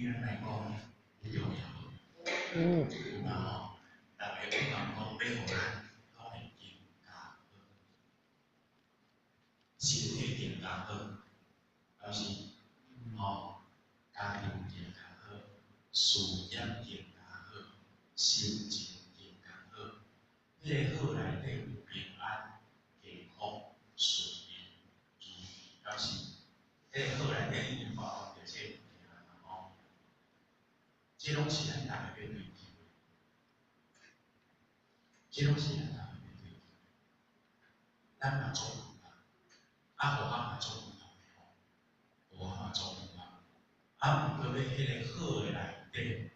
對咱來講有重要無？有。有嘛吼？逐个向望講欲予咱攏會更加好，身體更加好，敢是？吼，家庭更加好，事業更加好，心情更加好。彼个好內底有平安、健康、順利、如意，敢是？彼个好內底已經包含著這个物件嘛吼。這攏是咱逐个欲追求的，這攏是咱逐个欲追求的。咱嘛總有啊，啊，予我嘛總有的吼，予我嘛總有啊。啊，毋過欲彼个好的內底，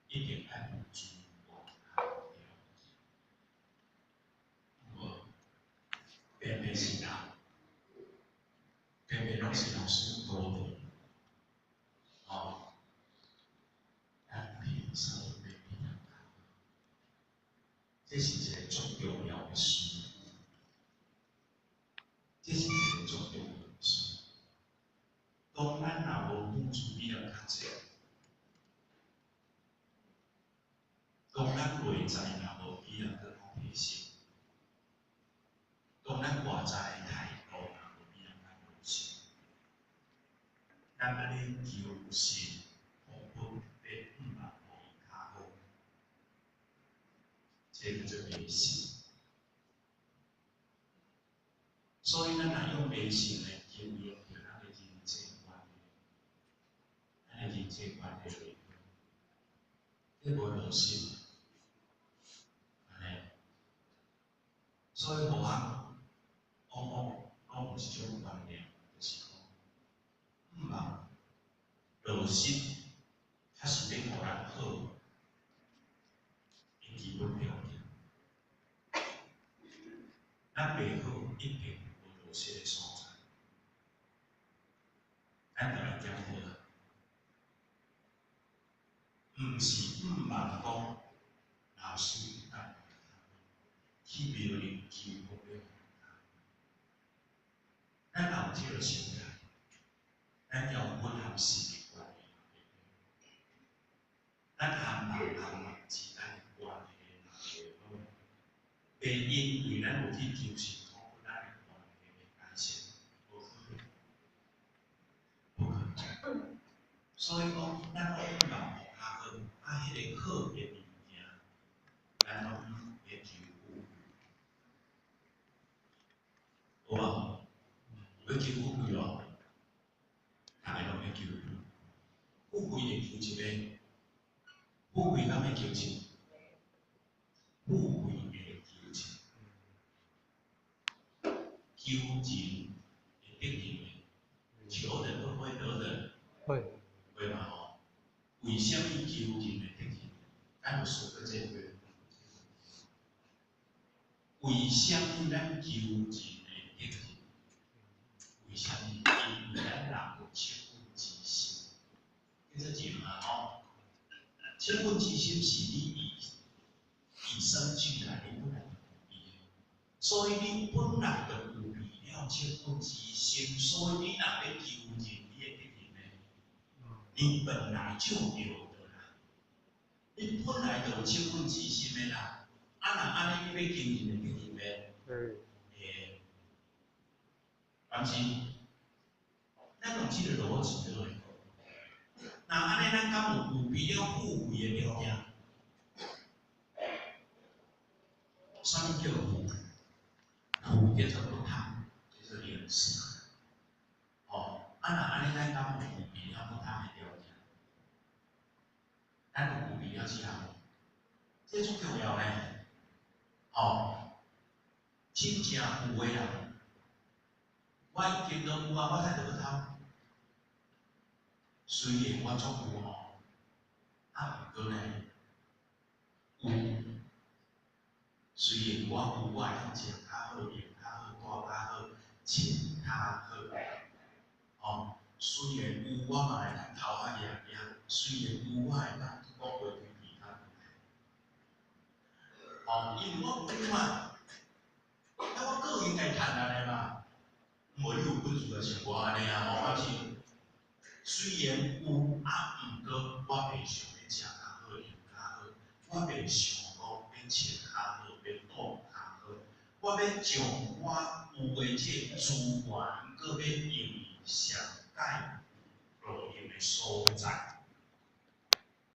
一定愛有資源佮條件，有無？偏偏是人，偏偏攏是老師多的，吼。咱憑啥物欲比人較好？這是一個足重要的事，這是一個足重要的事。當咱若無付出比人較濟，當咱內在若無比人閣較提升，當咱外在的態度若無比人較良善，咱按呢求神彷彿欲向望予伊較好，這叫做迷信。所以咱若用迷信來經營著咱的人際關係，咱的人際關係會這無良心，按呢。所以予我往往攏有一種觀念，就是講，向望落實，較是欲予人好的基本條件。咱袂好，一定無落實的所在，咱著來檢討啦。毋是向望講老師咱去廟裡求福欲予咱若有這個心態，咱要符合神的觀念，咱和人和人之間的關係若袂好，袂因為咱有去求神，講咱的關係會改善，無可能，無可能。所以講，咱攏向望予較好，啊，彼个好的物件，咱攏欲求富貴，有無？欲求富貴無？逐个攏欲求富貴會求一个，富貴敢會求錢？富貴會求錢，求人會得人的，求人會不會得人？會。會嘛吼？為啥物求人會得人？咱有想過這個？為啥物咱求人會得人？為啥物？因為咱人有惻隱之心，叫做情啊吼。惻隱之心是你與生俱來，你本來就具備的，所以你本來就具備了惻隱之心，所以你若欲求人，你會得人的。你本來就有的啦，你本來就有惻隱之心的啦。啊，若按呢，你欲求人會得人袂？會。會。敢是？咱用這個邏輯落來講，若按呢，咱敢有具備了富貴的條件？啥物叫富？富叫做不貪，叫做吝嗇。吼，啊若按呢，咱敢有具備了不貪的條件？咱有具備了這項無？這足重要呢。吼，真正有的人，我已經攏有啊，我才著閣貪。雖然我足有吼，啊，毋過呢，有，雖然我有，我會當食較好，用較好，住較好，穿較好，吼。雖然有，我嘛會當頭殼額額。雖然有，我會當講話對其他。吼，因為我有嘛，啊，我閣應該趁按呢嘛。無你有本事就像我按呢啊，吼，我是雖然有啊，毋過袂想講欲穿較好，欲倒較好，我欲將我有的這個資源，閣欲用佇上蓋有路用的所在。